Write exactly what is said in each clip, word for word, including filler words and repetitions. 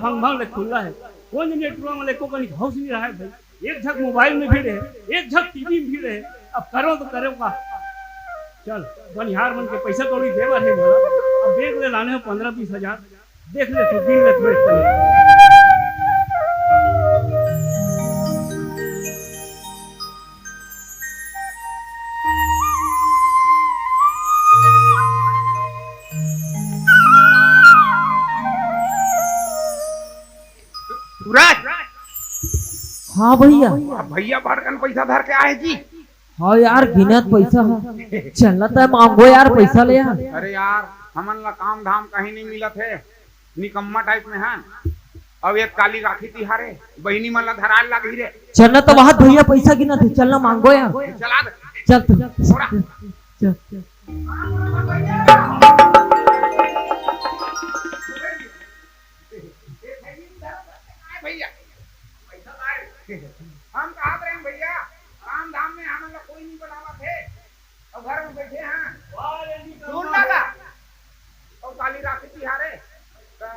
भंग भंग ले खुल्ला हे। कोन जनी टुरा मन ल एको कनी होश नइ रहय भाई। एक झक मोबाइल में भिड़े हे, एक झक टीवी में भिड़े हे। अब करो तो करो का? चल, बनिहार मन के पैसा कौड़ी दे बर हे मोला। अब बैंक ले लाने हो पंद्रह बीस हजार। देख ले तू, गिन ले थोड़े कनी। सूरज! हाँ भैया। अब भैया बड़कन पैसा धर के आए जी। हाँ यार, गिनत पैसा हे। चल ना, तैं मांगो यार, पैसा ले यार। अरे यार, हमन ला काम धाम कहीं नहीं मिलत हे, निकम्मा टाइप में हन। अब एक काली राखी तिहार हे, बहिनी मन ला धराए लागही रे। चल ना, तो वहां भैया पैसा गिनत हे, चल ना, मांगो यार। चला दे। चल तू। थोड़ा। चल, चल। भैया, पैसा लाए। हम कहा रहे हैं भैया, काम धाम में हमन ला कोई नहीं बुलावत हे। अब घर में बैठे हैं। दूर लगा। और काली राखी तिहारे, तो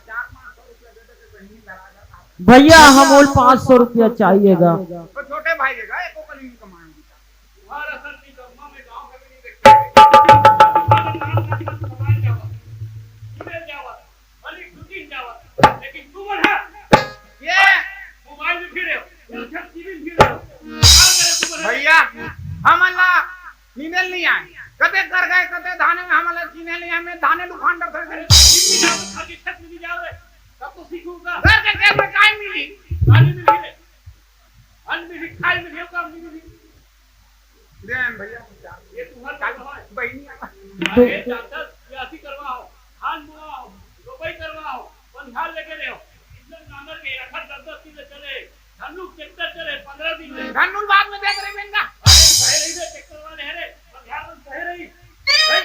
चार पाँच सौ रुपया दे दे के बहिनी धरा जाता। भैया, हम बोल पाँच सौ रुपया चाहिएगा। तो छोटे भाई देगा, एको कली नहीं कमाएंगे। तुम्हारा सर की कदमा में गांव में भी नहीं देखते। तुम्हारा नाम का नाम कमाए जावा, email जावा, खाली दो तीन जावा, लेकिन तू मन है। ये मोबाइल में फिरे हो, टीवी में फिरे हो। भैया, हमन ला email नहीं आए, कते कर गए, कते धाने में हमन ला email नहीं आए, मैं धाने लुखान डर अरे, टीवी जाओ, खाली छत में जाओ रे, तब तो सीखूंगा। घर के खेत में काय मिली? गाली मिली रे, अन्न मिली, खाए मिली, काम नहीं मिली। देन भैया, ये तुम्हारे चल, बहिनी। अरे डॉक्टर, ये असी करवाओ, धान बोआओ, रोपाई करवाओ, पंधार लेके रहो। इधर नांगर के रखा दस दस किलो चले, धन्नू ट्रैक्टर चले, पंद्रह दिन में। धन्नू बाद में देख रहे बेंगा। अरे, कहे रही रे, ट्रैक्टर वाले हैं रे, पंधार में कहे रही। भाई,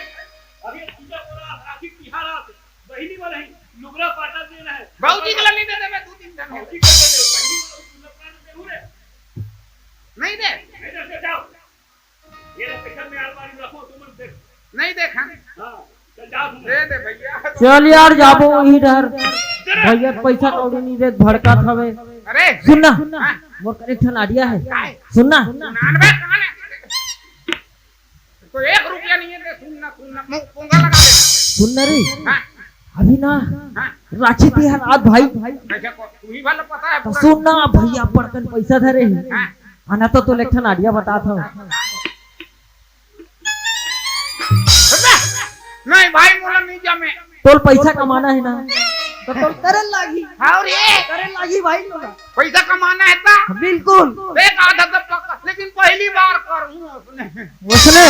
अभी पूजा बोला, राखी तिहार आ, बहिनी वाला ही, लुगरा पाटा देना है। बाबूजी के लिए दे देवे, दो तीन दिन हो। बाबूजी के लिए दे दे, बहिनी वाला लुगरा पाटा दे, हो रे। नहीं दे। नहीं दे, जाओ। ये लो, किचन में अलमारी में रखो, तुम लोग देख। नहीं देखा। हाँ, चल जाओ तुम। दे दे भैया। चल यार, जाबो वही डर। भैया पैसा कौड़ी नहीं दे, भड़कात हवे। अरे। सुन ना, हाँ। मोर करा एक ठन idea हे। काय? सुन ना। सुनान बे, कौन है? तो एक रुपया नहीं है, सुन ना, सुन ना, मुंह पोंगा लगा दे। सुन ना रे। हाँ। अभी ना, हाँ। राखी तिहार आत भाई। कैसे को, तू ही भला पता है तो पूरा। सुन ना भैया, बड़कन पैसा धरे हे। हाँ। आना तो, तो एक ठन idea बतात हूँ। नहीं भाई, मोला नहीं जमे। तोल पैसा कमाना हे ना? तो तोल करे लागी। हाँ रे। करे लागी भाई मोला। पैसा कमाना हे ता? बिल्कुल। देख आधा तो पक्का, लेकिन पहली बार करूँ उसने। उसने?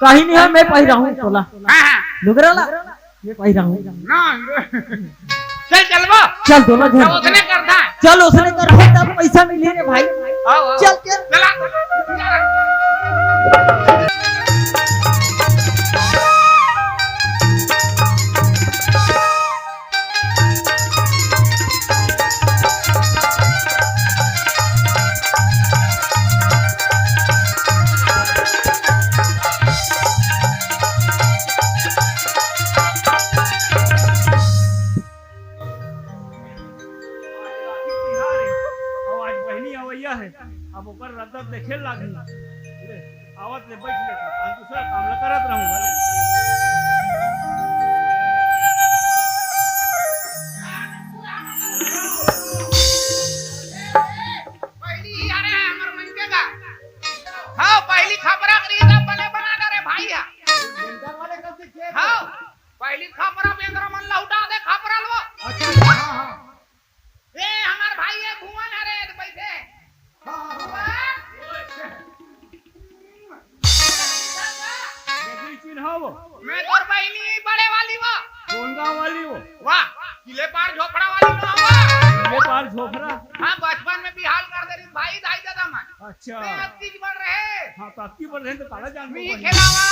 कहीं नहीं है, मैं पहिराहूँ तोला। हाँ, हाँ। लुगरा ला? मैं पहिराहूँ। ना, चल, चलबो। चल, दोनों झन। चल, उसने कर दा। चल, उसने कर दे, तब पैसा मिली रे भाई। आओ, आओ। चल, चल। चला। आज राखी तिहार हे, अउ आज बहिनी अवइया हे, अब ओकर रद्दत देखे लागही। ले, आवत ले बइठ ले, आज दूसरा काम ल करत रहूं। पहिली ही आ रहा है हमर मनके का। हाँ, पहिली खपरा के रीत अब बने बना डरे भाई हा। हाँ, पहिली खपरा बेंदरा मन लहुटा दे, खपरा लो। अच्छा, हाँ, हाँ। ए, हमर भाई ए भुवन हरे, तो बैठे। हाँ, हाँ, हाँ। भुवन। देखी चिन्हावो। मैं तोर बहिनी बड़े वाली वो। कोन गांव वाली वो? वाह, किले पार झोपड़ा वाली ना हुआ। किले पार झोपड़ा? हाँ, बचपन में बिहाल कर दे रही भाई, दाई दादा मन। अच्छा। ते अतकी बड़ रहे। हाँ, तो अतकी बड़ रहे तो काला जान मी ही खेलावा,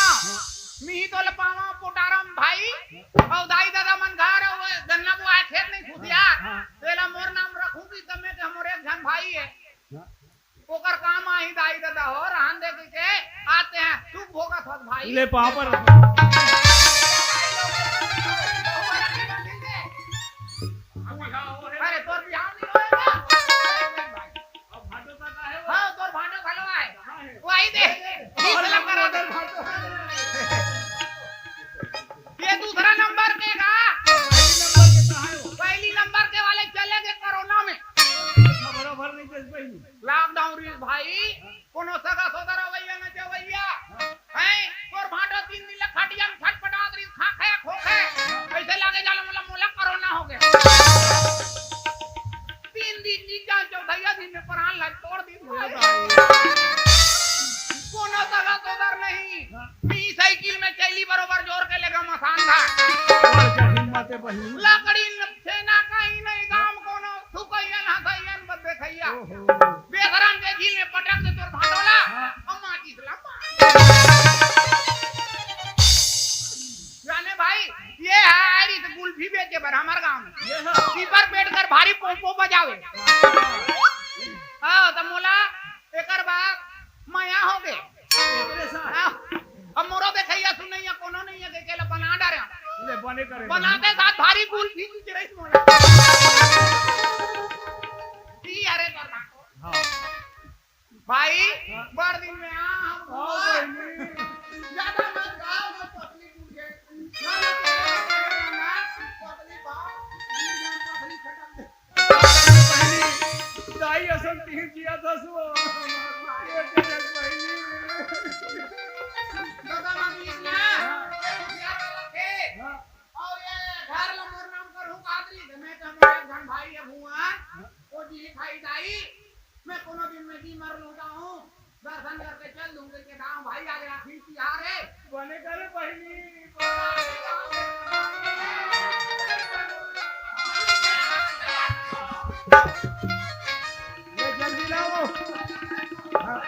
मी ही तोला पावा पोटारम भाई, अउ दाई दादा मन घर, अउ गन्ना बुआ खेत नहीं खुशियार। हाँ। तेला मोर नाम रखूंगी तब मैं के हमर एक झन भाई हे। हाँ। ओकर काम आही दाई दादा हो, रहन दे के आते हैं, तू भोगत होत भाई। ले पाँव पर। अब लॉकडाउन रिहिस भाई, कोनो सगा सोदर अवइया न जवइया। हैं, तोर भांटो तीन दिन ले खटिया में छटपटात रिहिस, खा खा खो खा। कइसे लागे जाने मोला, मोला कोरोना हो गया। तीन दिन जी जान, चौथैया दिन में प्राण ला छोड़ दिस भाई। कोनो सगा सोदर नहीं। मी साइकिल में चैली बरोबर जोर के लेगा मसान था। लकड़ी न छेना कहीं नहीं, गांव कोनो सुकैयन हसैयन बस देखैया। बेशरम के झील में पटक दे तोर भांटो ला। अम्मा जी सलाम। जाने भाई, ये है आइरिस गुल्फी बेचे बर हमर गांव में। पीपर पेट कर भारी पोंपो बजावे। हाँ, त मोला एकर बाद मया हो गे। हाँ, अब मोरो देखैया सुनैया कोनो नहीं है, के केला बना डारे। ले, बने करे। बनाते साथ भारी गुल्फी की चिरई मोला। ई अरे तोर भांटो। हाँ। भाई, हाँ। बड़ दिन में आ हम। हाँ, बहिनी। ज्यादा मत गाओ, मत पतली टूट गए। ना, ना, ना, पतली बाप, पतली खटक दे। बहिनी, दाई असन तीर जिया दस वो। ये तेरे बहिनी। दादा मामी ना, हाँ। यार वाला थे। हाँ। और ये घर ला मोर नाम करूँ कादरी, मैं तो मेरा एक धन भाई है भुआ, वो जी खाई दाई। मैं कोनो दिन में जी मर लूटा हूँ, दर्शन करके चल दूंगे के गांव भाई, आज राखी तिहार है। बने करे बहिनी। ये जल्दी लाओ। हाँ।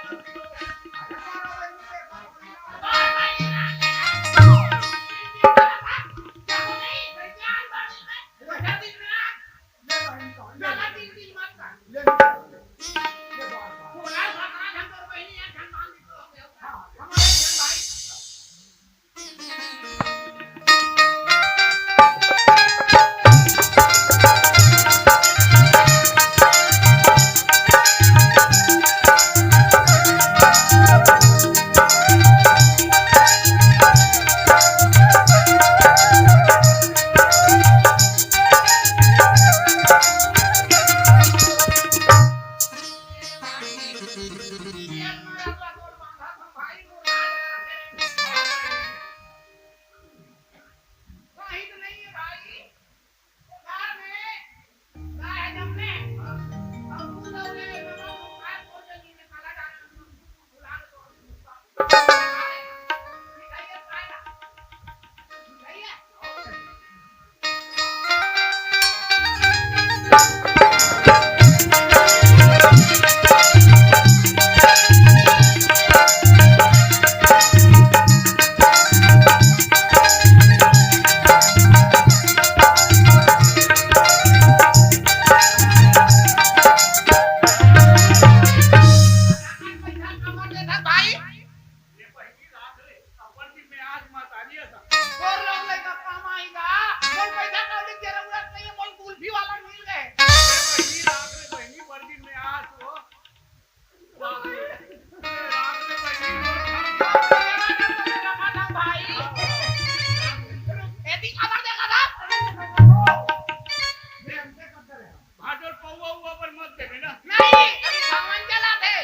भाटो पौवा उवा पर मत देबे ना। नहीं, अभी सावन चला थे।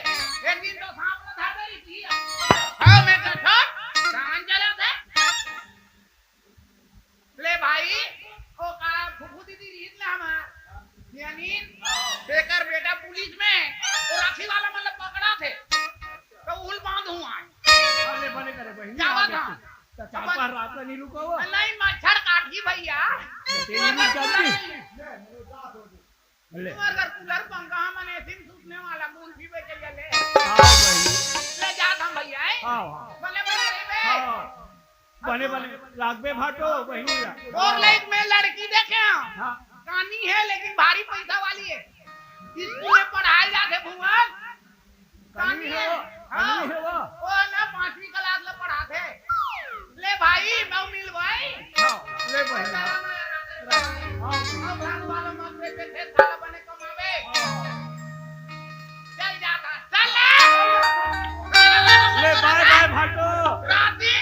एक दिन तो सांप ने धर दे थी। हाँ, मैं तो छोड़, सावन चला थे। ले भाई, ओ का फुफू दीदी रीत ले हमार। यानी, बेकर बेटा पुलिस में, वो राखी वाला मतलब पकड़ा थे। तो उल बांध हुआ है। अरे बने करे बहिनी, क्या बात है? तो चार पांच रात नहीं रुको वो। नहीं, मच्छर काटी भैया। तेरी नहीं चलती। ले। तुम्हारे घर कूलर पंखा, हमन एसी में सूतने वाला, गुल्फी बेचे ले। हाँ भाई। ले जात हम भैया, हैं? हाँ, हाँ। बने बने रे बे। हाँ। बने बने लागबे भाटो, बहिनी ला। और लाइक में लड़की देखे हैं। हाँ। कानी है, लेकिन भारी पैसा वाली है। स्कूल में पढ़ाए जाते भुवन। कानी है वो, हाँ। कानी है वो। वो ना पांचवी क्लास में पढ़ाते। ले भाई, मैं मिल भाई। हाँ, ले भाई। हाँ। हाँ, भाग वाला मत दे, दे, दे, साला बने कमावे। हाँ। चल जाता, चल ले। ले, बाय, बाय, भाटो। राती।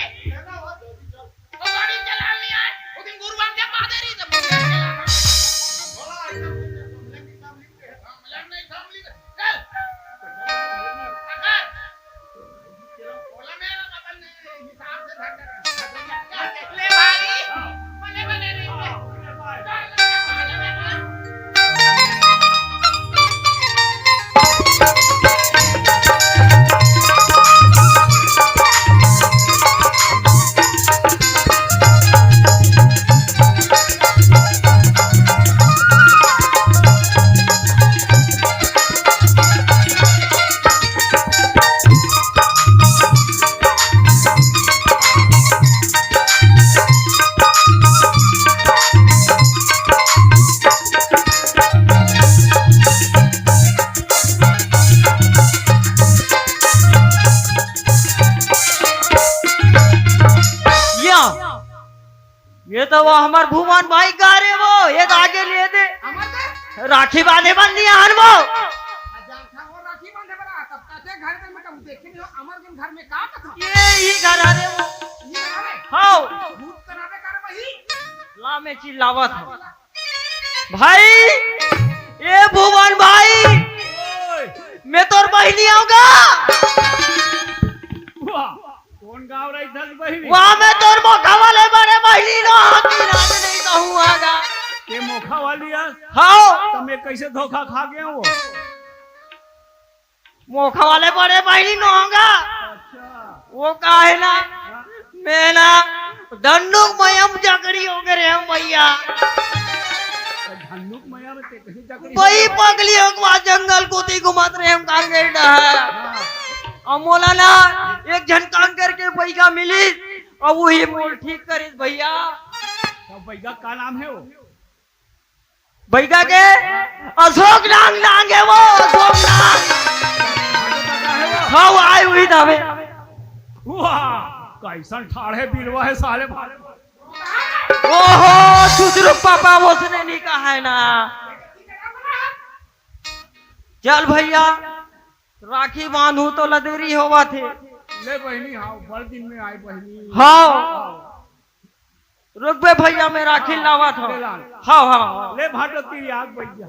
वो गाड़ी चला नहीं आए, वो दिन गुरु बन के मादे रही, जब मुझे चला। बोला, एकदम, एकदम, एकदम, एकदम, एकदम। ये तो वो हमर भुवन भाई का रे वो, ये तो आगे लिए दे। हमर का? राखी बांधे बर नइ आन वो। आ, जानथा वो राखी बांधे बर, तब कहते घर में, मतलब, देखे नहीं हो, अमर के घर में का कथा? ये ही घर हरे वो। ये घर हरे? हाँ। भूत करावे कर वही। ला मैं चिल्लावत हूँ। भाई, ए भुवन भाई, ओए। मैं तोर बहिनी आऊंगा। वाह, कौन गाँव रही धन बहिनी? वाह, मैं तोर मोखा वाले बड़े बहिनी नो, की राज नहीं कहूँगा। ये मोखा वाली है? हाँ। तो मैं कैसे धोखा खा गया वो? मोखा वाले बड़े बहिनी नो होगा। अच्छा। वो का है ना, मैं ना धन्नुक मयम जकड़ी हो गए रे हम भैया। धन्नुक मयम ते कहीं जकड़ी बई पगली हो गवा जंगल कोती घुमत रहे हम कांगेर डहर। हाँ। अउ मोला ना एक झन कांगेर के बइगा मिली, अउ वही मोल ठीक करिस भैया। तो बइगा का नाम है वो? बइगा के अशोक नांग नांग है वो, अशोक नांग। हाँ, वो आए हुई था बे। वाह, कैसन ठाढ़े बिलवा है साले भाले। ओहो, सुधरू पापा, उसने नहीं कहा है ना। चल भैया, राखी बांधू तो लदेरी होवा थे। ले बहिनी, हाँ, बड़ दिन में आई बहिनी। हाँ। रुक बे भैया, मैं राखी लावत हूँ। ले लान। हाँ, हाँ, हाँ। ले भाटो तेरी आग बैठ जा।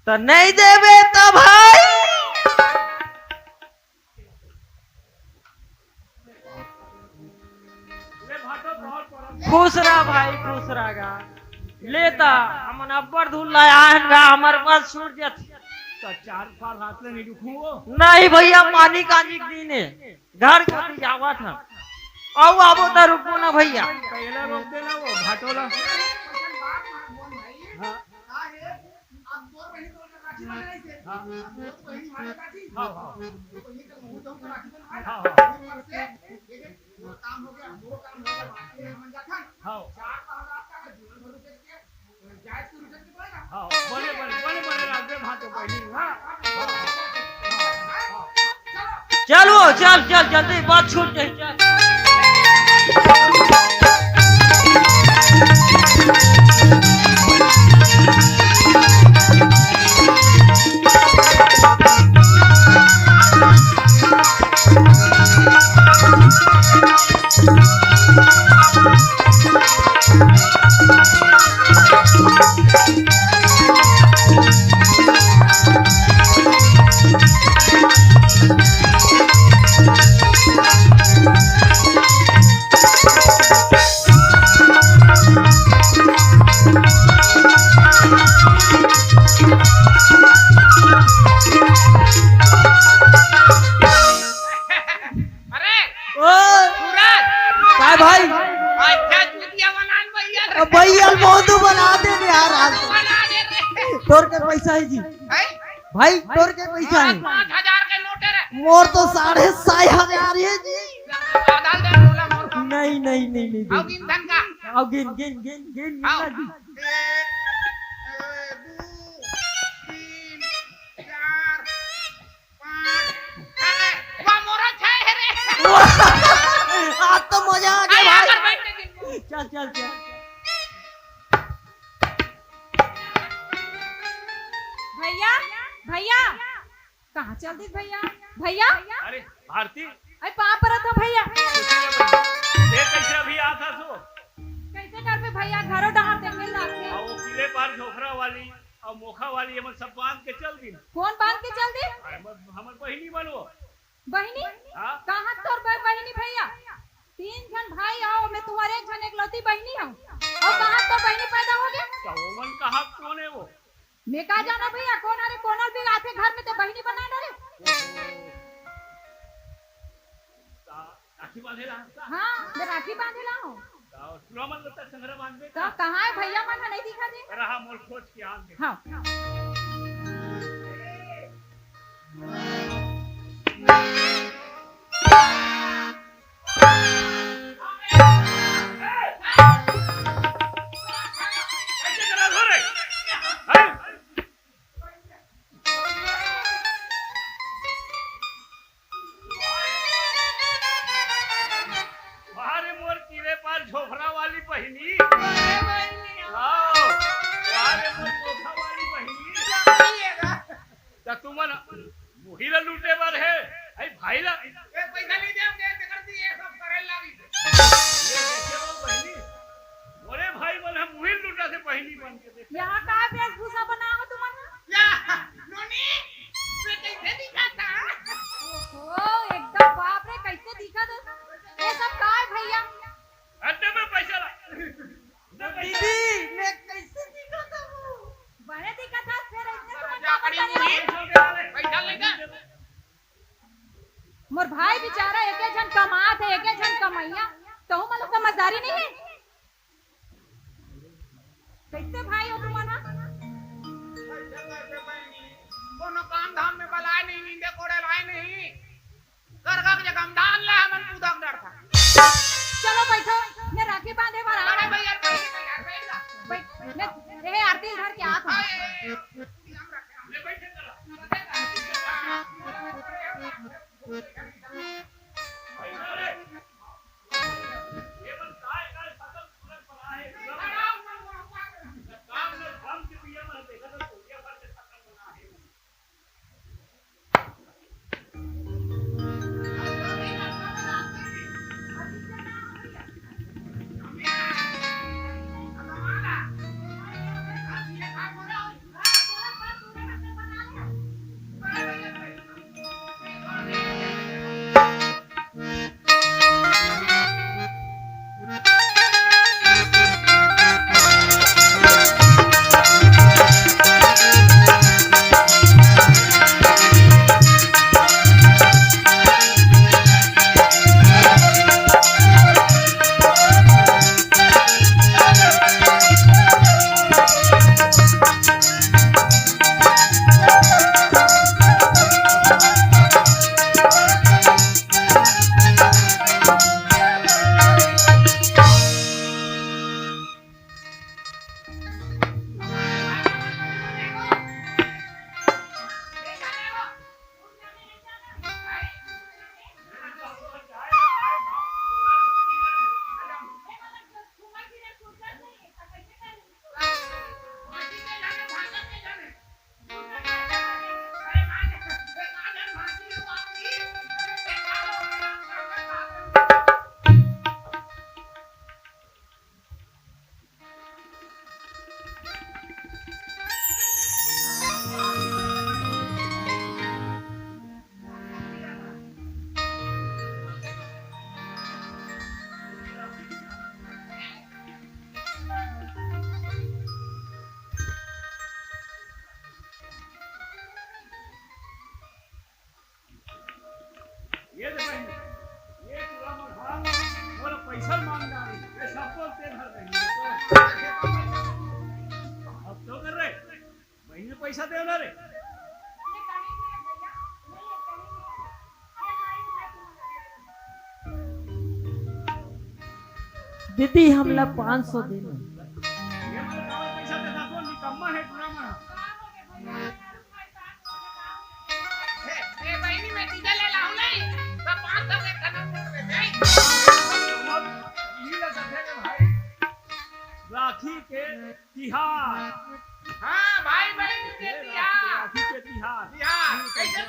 त नहीं देवे त भाई। खुश रहा भाई, खुश रहा गा। लेता, हमन अब्बड़ दूर लाया है गा, हमर बस छूट जाती। तो चार पार हाथ ले नहीं रुकूं वो। नहीं भैया, पानी कांजी के दिन है, घर खातिर जावत है। अउ आबो त रुको ना भैया। पहला रोक देना वो भाटोला। हाँ। हाँ। हाँ, हाँ। हाँ, हाँ। हाँ, बने, बने, बने, बने, रात में भाटो बहिनी, हाँ। चल वो, चल, चल, जल्दी, बात छूट गई, चल। अरे, ओ, सूरज। काय भाई? अच्छा, चुतिया बनान भैया रे। अब भैया, मोदू बना दे रे यार, आज। बना दे रे। तोर के पैसा है जी। हैं? भाई, तोर के पैसा है? पाँच हजार के नोट है रे। मोर तो साढ़े सात हजार है जी। डाल दे, बोला मोर का। नहीं, नहीं, नहीं, नहीं, नहीं। आओ गिन धन का। आओ गिन, गिन, गिन, गिन, गिन आओ। ना जी। एक, ए, दो, तीन, चार, पाँच, छह। वाह, मोरा छह है रे। वाह, आज तो मजा आ गया अरे, भाई। आकर बैठ के गिन। चल, चल, चल। भैया, भैया, कहाँ चल दी भैया? भैया, अरे भारती, अरे पाँव परत हो भैया। ये कैसे अभी आत हस ओ? कैसे करबे भैया, घरो डहार देखे लागथे। अउ वो किले पार झोपरा वाली अउ मोखा वाली, हमन सब बांध के चल दिन। कोन बांध के चल दिन? हमर, हमर बहिनी मन वो। बहिनी? हाँ। कहाँ तोर ब-, बहिनी भैया? तीन झन भाई हव, मैं तुम्हारे एक झन एकलौती बहिनी हूँ। अउ कहाँ तोर बहिनी पैदा होगे? त ओमन कहाँ कोन हे वो? मैं का जानव भैया, कोन हरे, कोन भी आथे घर में त बहिनी बना डरे। ता राखी बांधे ला? हाँ, मैं राखी बांधे ला हूँ। ता टूरा मन ला त संघरा बांधबे त का? कहाँ हे भैया मन ह, नहीं दिखा दे। रहा, मोर खोज के आन दे। हाँ। अरे मोर किले पार झोपरा वाली बहिनी। अरे बहिनी। हाँ। अरे मोर मोखा वाली बहिनी। त तुमन मुही ला लूटे बर हे, अई भाई ला। ए, पैसा नहीं दे, हम दे, तेकर दी, ये सब करे लागी। ये देखे वो बहिनी, मोरे भाई मन ह मुही लूटा थे बहिनी बन के, देख। यहाँ का वेशभूषा बना हो तुमन? या, नोनी, मैं कैसे दिखा था? ओहो, एकदम बाप रे, कैसे दिखा था? ये सब का है भैया? अड्डे में पैसा ला। दीदी, मैं कैसे दिखा था वो? बड़े दिखा था, फिर इतने तुमन का बता रहे हो? पैसा लेकर। मोर भाई बेचारा एके झन कमात हे, एके झन कमइया, तहू मन ला समझदारी नहीं हे। कैसे भाई हो तुमन हा? कोनो काम धाम में बलाय नहीं, नींदे कोड़े लाय नहीं। करगा के जगह में धान ला हमन पूदा के डरथन। चलो बैठो, मैं राखी बांधे बर आ अरे भैया, बैठ, बैठ, बैठ जा। बैठ, मैं, ए, आरती धर के आत हूँ। आए, आए, आए, आए। ये दे बहिनी, ये टूरा मन हा मोला पैसा मांग डारिस, ये सब बोलते घर बहिनी, तो अब तो कर रे, बहिनी पैसा देव ना रे। दीदी, हमला पाँच सौ दे ना। ये मोला काबर पैसा देता, तो निकम्मा हे टूरा मन हा। ए, ए, बहिनी, मैं डीजे ले लाहूं नहीं, तो पाँच सौ के खाना दे दे, ए। राखी के तिहार। हाँ, भाई बहिनी के ये तिहार। राखी के तिहार। तिहार। कैसे